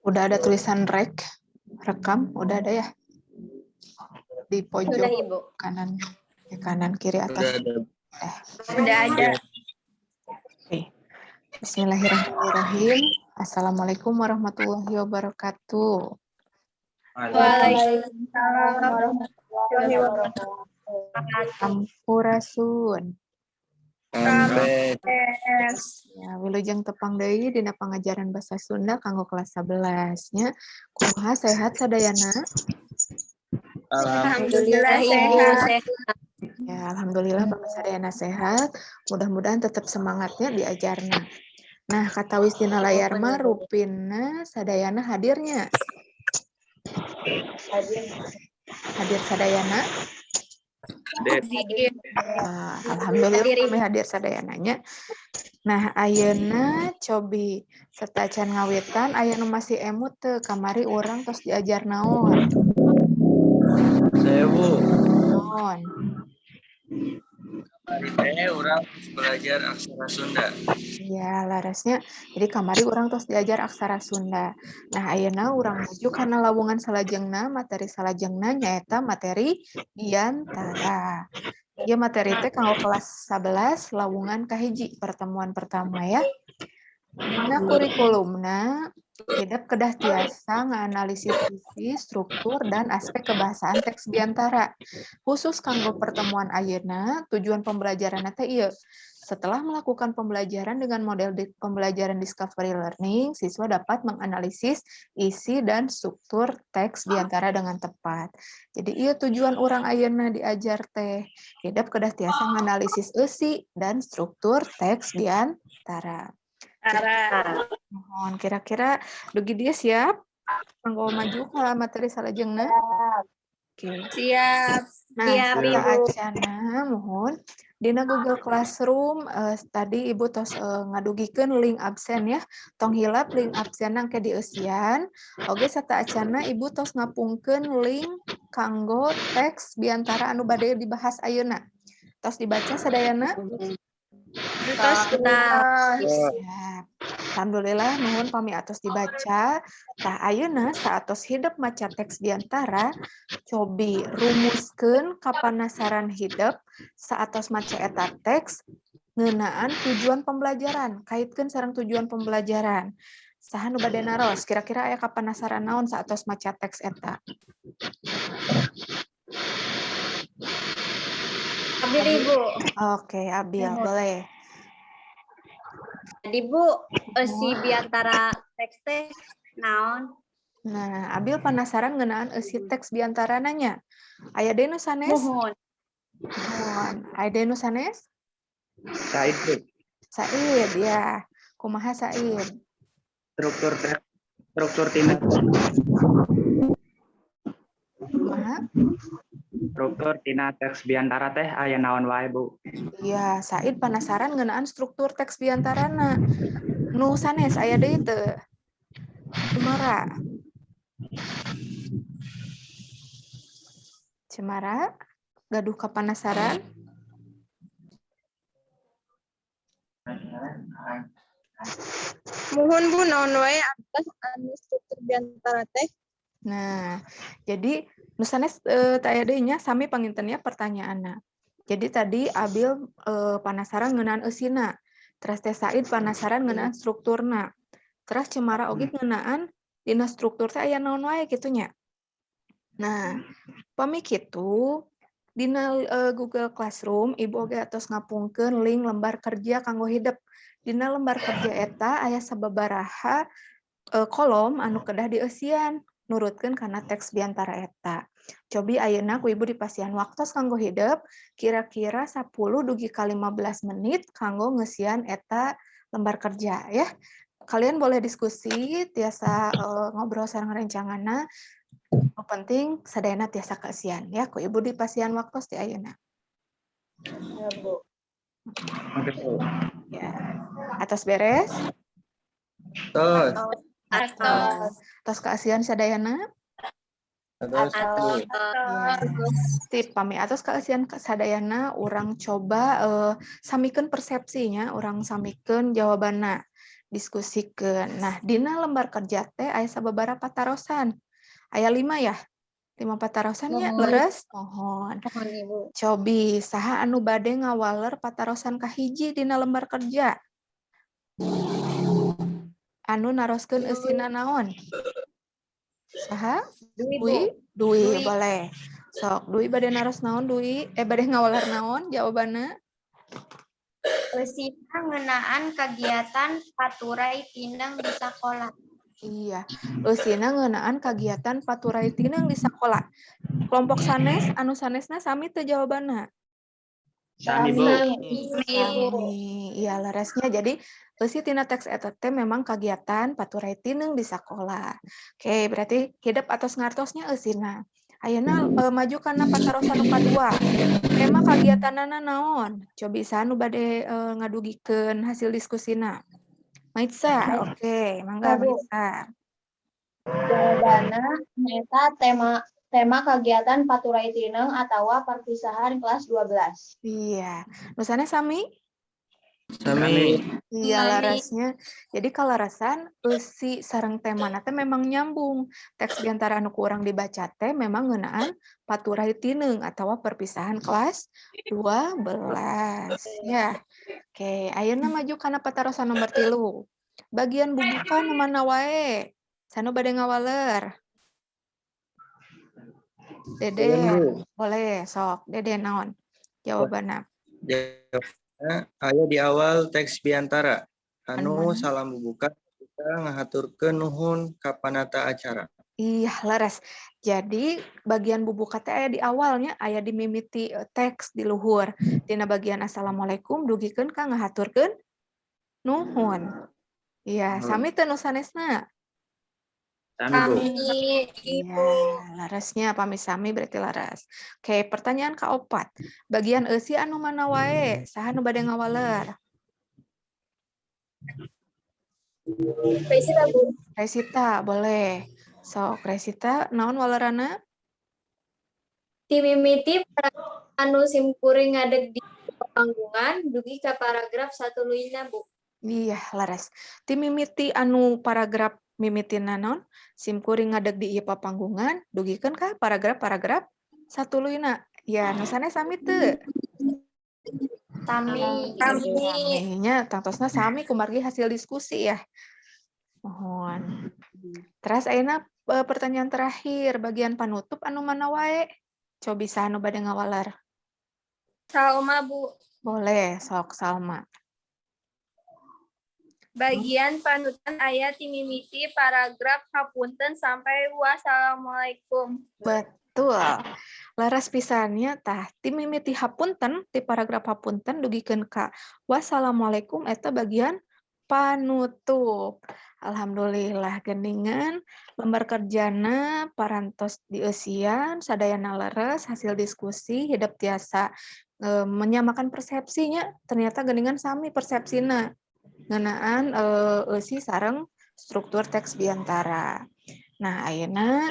Udah ada tulisan rec, rekam, udah ada ya? Di pojok Sudah, Ibu. Kanan, ya, kanan kiri Udah atas. ada. Udah ada. Oke. Bismillahirrahmanirrahim. Assalamualaikum warahmatullahi wabarakatuh. Waalaikumsalam warahmatullahi wabarakatuh. Sampurasun. Sampai. Ya, wilujeng tepang deui dina pangajaran bahasa Sunda kanggo kelas 11 nya. Kumaha, sehat sadayana? Alhamdulillah, Ibu, sehat. Ya, alhamdulillah Bapak sadayana sehat. Mudah-mudahan tetap semangatnya diajarna. Nah, katawis dina layar mah rupina sadayana hadirnya. Hadir sadayana. Hadir. Ah, alhamdulillah Hadir, Ibu. Kami hadir sadayananya. Nah, ayeuna cobi sateuacan ngawitan, aya nu masih emut teu kamari urang tos diajar naon? Saya, Bu. Naon? Kamari teh urang belajar aksara Sunda. Iya, leres nya. Jadi kamari urang tos diajar aksara Sunda. Nah, ayeuna urang maju kana lawungan salajengna, materi salajengna nyaeta materi biantara. Ieu materi teh kanggo kelas 11 lawungan kahiji, pertemuan pertama ya. Dina kurikulumna hidep kedah tiasa nganalisis isi, struktur, dan aspek kebahasaan teks biantara. Khusus kanggo pertemuan ayeuna, tujuan pembelajaran teh ieu. Setelah melakukan pembelajaran dengan model pembelajaran discovery learning, siswa dapat menganalisis isi dan struktur teks biantara dengan tepat. Jadi ieu tujuan urang ayeuna diajar teh. Hidep kedah tiasa nganalisis eusi dan struktur teks biantara. Muhun, kira-kira dugi dieu siap? Kanggo maju ka materi salajengna? Oke. Siap. Nah, Siap, Ibu. Ibu. Acana muhun dina Google Classroom, tadi Ibu tos ngadugikeun link absen ya. Tong hilap link absen engke dieusian. Oge sateuacanna Ibu tos ngapungkeun link kanggo teks biantara anu bade dibahas ayeuna. Tos dibaca sadayana? Tos. Siap. Alhamdulillah, nuhun pami atos dibaca. Tah, ayeuna saatos hidep maca teks biantara, cobi rumuskeun kapanasaran hidep saatos maca eta teks ngeunaan tujuan pembelajaran, kaitkeun sareng tujuan pembelajaran. Saha nu bade naros? Kira-kira aya kapanasaran naon saatos maca teks eta? Abil, Ibu. Oke, Abil, boleh. Jadi, Bu, eusi biantara teks teh naon? Nah, Abil penasaran ngeunaan eusi teks biantarana nya. Aya deui nu sanes? Muhun. Muhun. Aya deui nu sanes? Said, Bu. Said, ya. Kumaha, Said? Struktur teks, struktur tina Kumaha? Struktur tina teks biantara teh aya naon wae, Bu? Iya, Said penasaran ngeunaan struktur teks biantarana. Nu sanes aya deui teu? Cemara. Cemara gaduh kapanasaran? Muhun, Bu, naon wae atas anu struktur biantara teh? Nah, jadi nu sanes teu aya deui nya, sami panginten nya pertanyaanna. Jadi tadi Abil penasaran ngeunaan eusina. Terus teh Said penasaran ngeunaan strukturna. Terus Cemara oge ngeunaan dina struktur teh aya naon wae kitu nya. Nah, pami kitu dina Google Classroom Ibu oge atos ngapungkeun link lembar kerja kanggo hidep. Dina lembar kerja eta aya sababaraha kolom anu kedah dieusian nurutkeun kana teks biantara eta. Cobi ayeuna ku Ibu dipasihan waktos kanggo hidep kira-kira 10 dugi ka 15 menit kanggo ngeusian eta lembar kerja ya. Kalian boleh diskusi, tiasa ngobrol sareng rencanganna. Nu penting sadayana tiasa kaeusian ya. Ku Ibu dipasihan waktos di ayeuna. Ya, Bu. Oke, Bu. Ya. Atos beres? Tos. Atos. Tos kaeusian sadayana? Atos, Bu. Ya. Sip, pami atos kaeusian sadayana, urang coba samikeun persepsinya, urang samikeun jawabanna, diskusikeun. Nah, dina lembar kerja teh aya sababaraha patarosan. Aya 5 ya? 5 patarosan nya, Muhun. Leres? Muhun. Muhun, Ibu. Cobi, saha anu bade ngawaler patarosan kahiji dina lembar kerja? Anu naroskeun eusina naon? Saha? Dwi, Bu. Dwi? Dwi, Dwi. Boleh. Sok, Dwi bade naros naon, Dwi? Eh, bade ngawaler naon jawabanna? Eusina ngeunaan kagiatan paturay tineung di sakola. Iya, eusina ngeunaan kagiatan paturay tineung di sakola. Kelompok sanes, anu sanesna sami teu jawabanna? Sami, Bu. Sami. Iya, leresnya. Jadi eusi tina teks eta teh memang kagiatan paturay tineung di sakola. Oke, berarti hidep atos ngartosnya eusina. Ayeuna maju kana patarosan nu kadua. Tema kagiatanana naon? Cobi saha nu bade ngadugikeun hasil diskusina? Maitza, oke, mangga. Bu. Maitza. Jawabanna nyaeta tema tema kegiatan paturay tineung atawa perpisahan kelas 12. Iya, nu sanes sami? Sami. Iya, Sami. Leresnya. Jadi kalarasan eusi sareng temana teh memang nyambung. Teks biantara anu ku urang dibaca teh memang ngeunaan paturay tineung atawa perpisahan kelas 12. Ya. Oke, ayeuna maju kana patarosan nomor 3. Bagian bubuka nu mana wae? Saha nu bade ngawaler? Dede, Bu. Boleh, sok. Dede naon jawabanna? Jawabanna aya di awal teks biantara. Anu Anu mana? Salam bubuka kita ngahaturkeun nuhun ka panata acara. Iya, leres. Jadi bagian bubuka teh aya di awalnya, aya di mimiti teks di luhur. Dina bagian assalamualaikum dugikeun ka ngahaturkeun nuhun. Iya, sami teu nu sanesna? Sami, Bu. Sami. Iya, leresnya pami sami berarti leres. Oke, pertanyaan kaopat. Bagian eusi anu mana wae? Saha nu bade ngawaler? Resita, Bu. Resita, boleh. Sok, Resita, naon walerana? Timimiti anu simkuring ngadeg di panggungan dugi ka paragraf satuluyna, Bu. Iya, leres. Ti mimiti anu paragraf mimitina naon? Simkuring ngadeg di ieu papanggungan, dugikeun ka paragraf-paragraf satuluyna. Ya, nu sanes sami teu? Sami. Sami. Sami nya, tangtosna sami kumargi hasil diskusi ya. Muhun. Terus ayeuna pertanyaan terakhir, bagian panutup anu mana wae? Cobi saha nu bade ngawaler? Salma, Bu. Boleh, sok, Salma. Bagian panutan aya timimiti paragraf hapunten sampai wassalamualaikum. Betul. Leres pisan nya, tah ti mimiti hapunten, ti paragraf hapunten dugikeun ka wassalamualaikum eta bagian panutup. Alhamdulillah, geningan lembar kerjana parantos dieusian sadayana leres hasil diskusi, hidep tiasa menyamakan persepsinya, ternyata geningan sami persepsina ngeunaan eusi sareng struktur teks biantara. Nah, ayeuna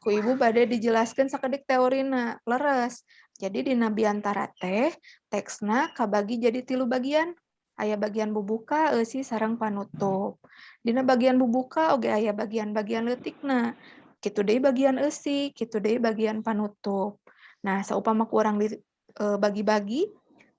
ku Ibu bade dijelaskan sakedik teorina, leres. Jadi dina biantara teh teksna kabagi jadi tilu bagian. Aya bagian bubuka, eusi, sareng panutup. Dina bagian bubuka oge aya bagian-bagian leutikna. Kitu deui bagian eusi, kitu deui bagian panutup. Nah, saupama ku urang di bagi-bagi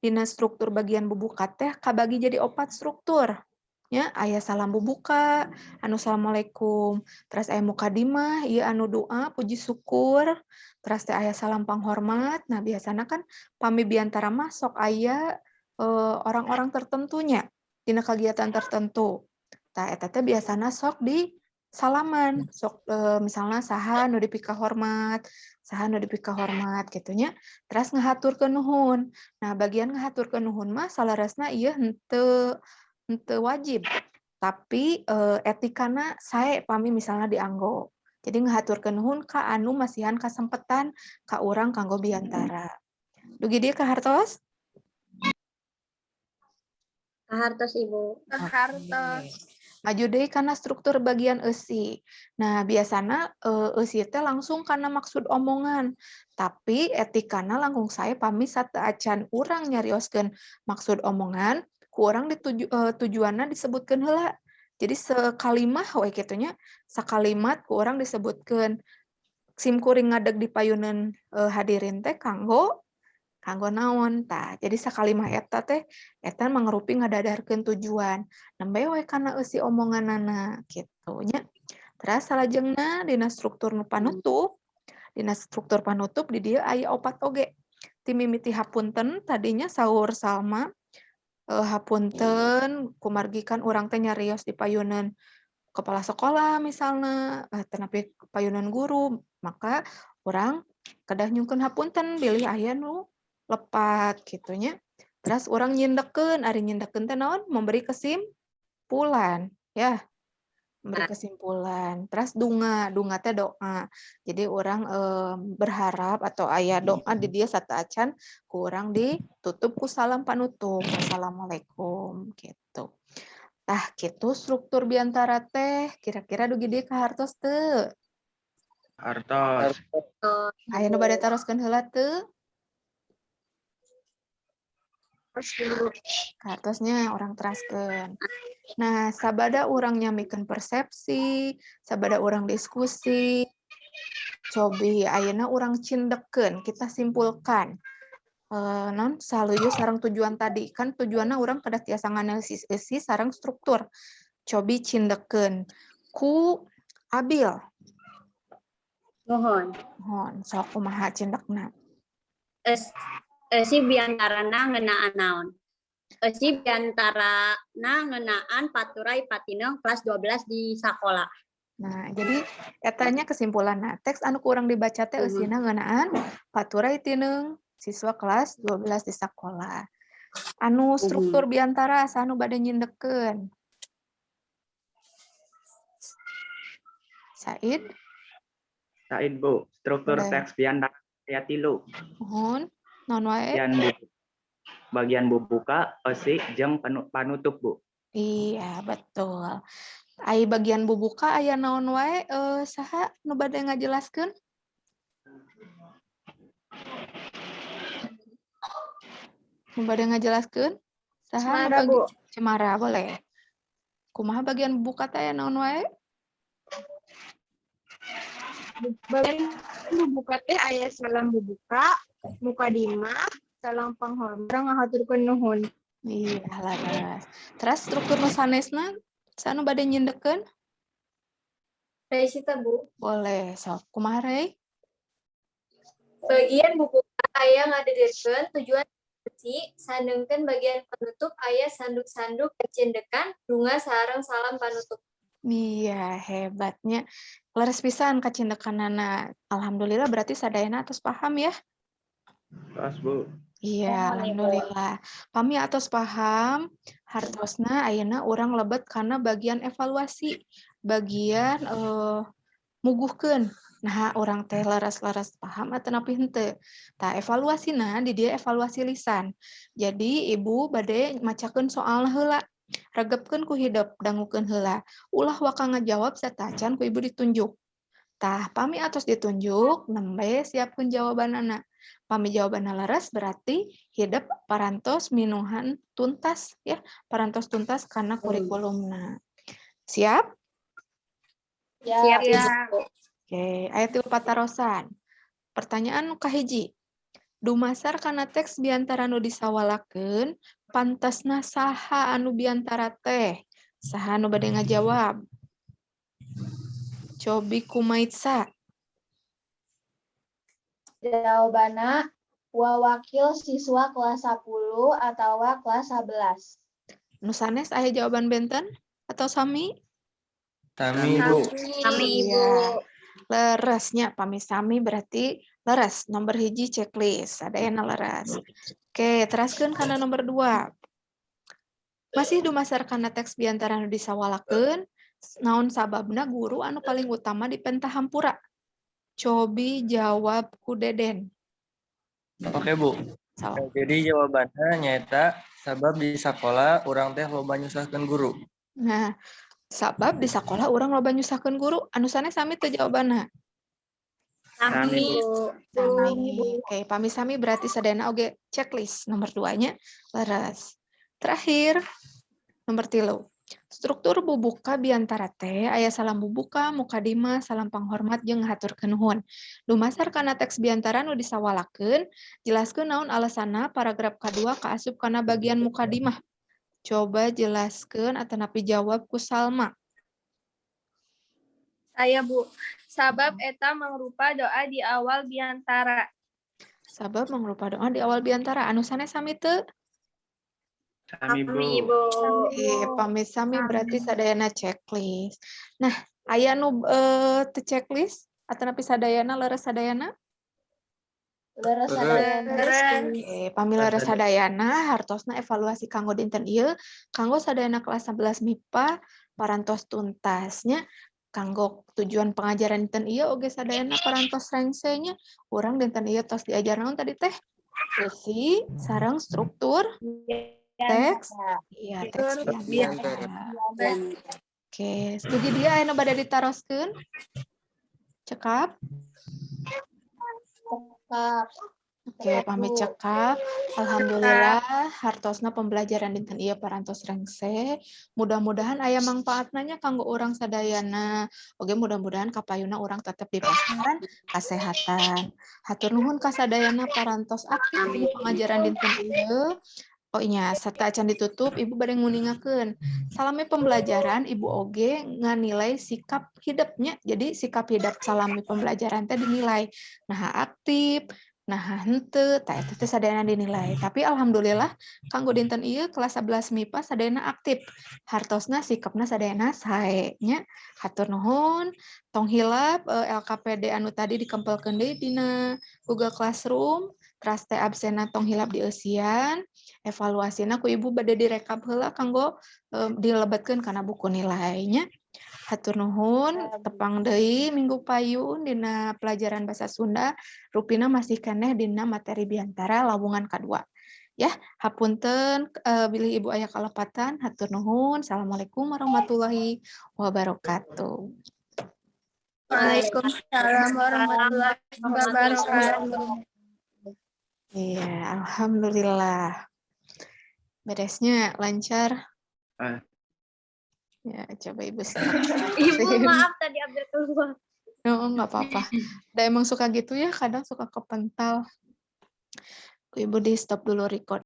dina struktur bagian bubuka teh kabagi jadi opat struktur. Ya, aya salam bubuka, anu assalamualaikum, terus aya mukadimah, ieu anu doa puji syukur, terus teh aya salam panghormat. Nah, biasana kan pami biantara mah sok aya orang-orang tertentunya dina kegiatan tertentu. Tah, eta teh biasana sok di salaman, sok misalnya saha nu dipikahormat, saha nu dipikahormat kitu nya, teras ngahaturkeun nuhun. Nah, bagian ngahaturkeun nuhun mah saleresna ieu henteu wajib, tapi etikana sae pami misalnya dianggo. Jadi ngahaturkeun nuhun ka anu masihan kasempetan ka urang kanggo biantara. Dugi dieu kahartos? Kahartos, Ibu. Kahartos. Maju deui kana struktur bagian eusi. Nah, biasana eusi teh langsung kana maksud omongan. Tapi etikana langkung sae pami sateuacan urang nyarioskeun maksud omongan, ku urang tujuanna disebutkeun heula. Jadi sekalimah we kitu nya, sakalimat ku urang disebutkeun. Sim kuring ngadeg di payuneun hadirin teh kanggo kanggo naon tah. Jadi sakalimah eta teh eta mangrupi ngadadarkeun tujuan. Nembe we kana eusi omonganana kitu nya. Terus salajengna dina struktur nu panutup, dina struktur panutup di dieu aya opat oge. Ti mimiti hapunten tadinya saur Salma, hapunten kumargi kan urang teh nyarios di payuneun kepala sekolah misalna, atanapi payuneun guru, maka urang kedah nyungkeun hapunten bilih aya nu lepat kitu nya. Terus urang nyindekeun, ari nyindekeun teh naon? Memberi kesimpulan, ya. Memberi kesimpulan. Terus dunga, dunga teh doa. Jadi urang berharap atau aya doa di dieu sateuacan ku urang ditutup ku salam panutup, wassalamualaikum gitu. Tah kitu struktur biantara teh, kira-kira dugi dieu kahartos teu? Hartos. Aya nu bade taroskeun heula teu? Kahartosnya urang teraskeun. Nah, sabada urang nyamikeun persepsi, sabada urang diskusi, cobi ayeuna urang cindekkeun, kita simpulkan. Naon saluyu sareng tujuan tadi. Kan tujuanna urang kedah tiasa nganalisis eusi sareng struktur. Cobi cindekkeun ku Abil. Muhun. Muhun, sok kumaha cindekna? Eusi biantarana ngeunaan naon? Eusi biantarana ngeunaan paturay patineung kelas 12 di sakola. Nah, jadi etanya kesimpulanna. Teks anu ku urang dibaca teh eusina ngeunaan paturay tineung siswa kelas 12 di sakola. Anu struktur biantara saha nu bade nyindekeun? Said? Said, Bu. Struktur Boleh. Teks biantara aya 3. Muhun. Naon wae? Bagian bubuka, eusi, jeung panutup, Bu. Iya, betul. Ai bagian bubuka aya naon wae, saha nu bade ngajelaskeun? Nu bade ngajelaskeun? Saha nu Cemara, bagi Bu. Cemara, boleh. Kumaha bagian bubuka teh aya naon wae? Bagian bubuka teh aya salam bubuka, mukadimah, salam panghormat, urang ngahaturkeun nuhun. Iya, leres. Terus struktur nu sanesna saha nu bade nyindekeun? Raisita, Bu. Boleh, sok. Kumaha, Rey? Bagian bubuka aya ngadedirkeun tujuan diskusi, sandeungkeun bagian penutup aya sanduk-sanduk kacindekan, dunga sareng salam panutup. Iya, hebatnya. Leres pisan kacindekanana. Alhamdulillah berarti sadayana atos paham ya? Tos, Bu. Iya, alhamdulillah. Pami atos paham, hartosna ayeuna urang lebet kana bagian evaluasi, bagian muguhkeun. Nah, urang teh leres-leres paham atanapi henteu. Tah evaluasina di dieu evaluasi lisan. Jadi ibu bade macakeun soalna heula. Regepkeun ku hidep, dangukeun heula. Ulah waka ngajawab sateuacan ku ibu ditunjuk. Tah, pami atos ditunjuk, nembe siapkeun jawabanana. Pami jawabanna leres berarti hidep parantos minuhan tuntas ya, parantos tuntas kana kurikulumna. Siap? Siap, Siap. Ibu. Oke, aya 3 patarosan. Pertanyaan nu kahiji. Dumasar kana teks biantara nu disawalakeun, pantesna saha anu biantara teh? Saha anu bade ngajawab? Cobi kumaitsa. Jawabanna wawakil siswa kelas 10 atawa kelas 11. Nu sanes aya jawaban benten atau sami? Sami, Bu. Sami, Ibu. Iya. Leresnya pami sami berarti leres. Nomor 1 checklist, sadayana leres. Oke, teraskeun kana nomor 2. Masih dumasar kana teks biantara nu disawalakeun, naon sababna guru anu paling utama dipenta hampura? Cobi jawab ku Deden. Oke, Bu. Sok. Jadi jawabannya nyaeta sabab di sakola urang teh loba nyusahkeun guru. Nah, Sabab di sekolah urang loba nyusahkeun guru. Anu sanes sami teu jawabanna? Sami, Bu. Sami. Oke, pami sami berarti sadayana oge checklist nomor 2-nya leres. Terakhir, nomor 3. Struktur bubuka biantara teh aya salam bubuka, mukadimah, salam panghormat jeung ngahaturkeun nuhun. Dumasar kana teks biantara nu disawalakeun, jelaskeun naon alasanna paragraf kadua kaasup kana bagian mukadimah. Coba jelaskeun atanapi jawab ku Salma. Saya, Bu. Sabab eta mangrupa doa di awal biantara. Sabab mangrupa doa di awal biantara. Anu sanes sami teu? Sami, Bu. Sami, Bu. Oke, pami sami berarti sadayana checklist. Nah, aya nu teu checklist atanapi sadayana leres sadayana? Leres Leres. sadayana. Leres. Oke, pami leres sadayana hartosna evaluasi kanggo dinten ieu, kanggo sadayana kelas 11 MIPA parantos tuntasnya. Kanggo tujuan pengajaran dinten ieu oge sadayana parantos rengse nya. Urang dinten ieu tos diajar naon tadi teh? Eusi sareng struktur teks. Iya, teks biantara. Oke, setuju dia anu bade ditaroskeun? Cekap? Cekap. Oke, pami cekap. Alhamdulillah, hartosna pembelajaran dinten ieu parantos rengse. Mudah-mudahan aya mangpaatna nya kanggo urang sadayana. Oge, mudah-mudahan kapayuna urang tetep dipasihan kasehatan. Hatur nuhun ka sadayana parantos aktif di pengajaran dinten ieu. Oh iya, serta acan ditutup, Ibu bade nguningakeun. Salami pembelajaran, Ibu oge nganilai sikap hidepnya. Jadi sikap hidep salami pembelajaran teh dinilai. Nah, aktif, nah henteu, tah eta teh sadayana dinilai. Tapi alhamdulillah kanggo dinten ieu kelas 11 MIPA sadayana aktif. Hartosna sikapna sadayana sae nya. Hatur nuhun, tong hilap LKPD anu tadi dikempelkeun deui dina Google Classroom. Teras teh absenna tong hilap dieusian, evaluasina ku Ibu bade direkap heula kanggo dilebetkeun kana buku nilainya. Hatur nuhun, tepang deui minggu payun dina pelajaran bahasa Sunda, rupina masih keneh dina materi biantara lawungan kadua. Ya, hapunten bilih Ibu aya kalepatan, hatur nuhun. Assalamualaikum warahmatullahi wabarakatuh. Waalaikumsalam warahmatullahi wabarakatuh. Iya, alhamdulillah. Beresnya lancar. Ah. Ya, coba Ibu stop. Ibu, maaf tadi ambil keluar. Oh, nggak apa-apa. Udah emang suka gitu ya, kadang suka kepental. Ibu di stop dulu record.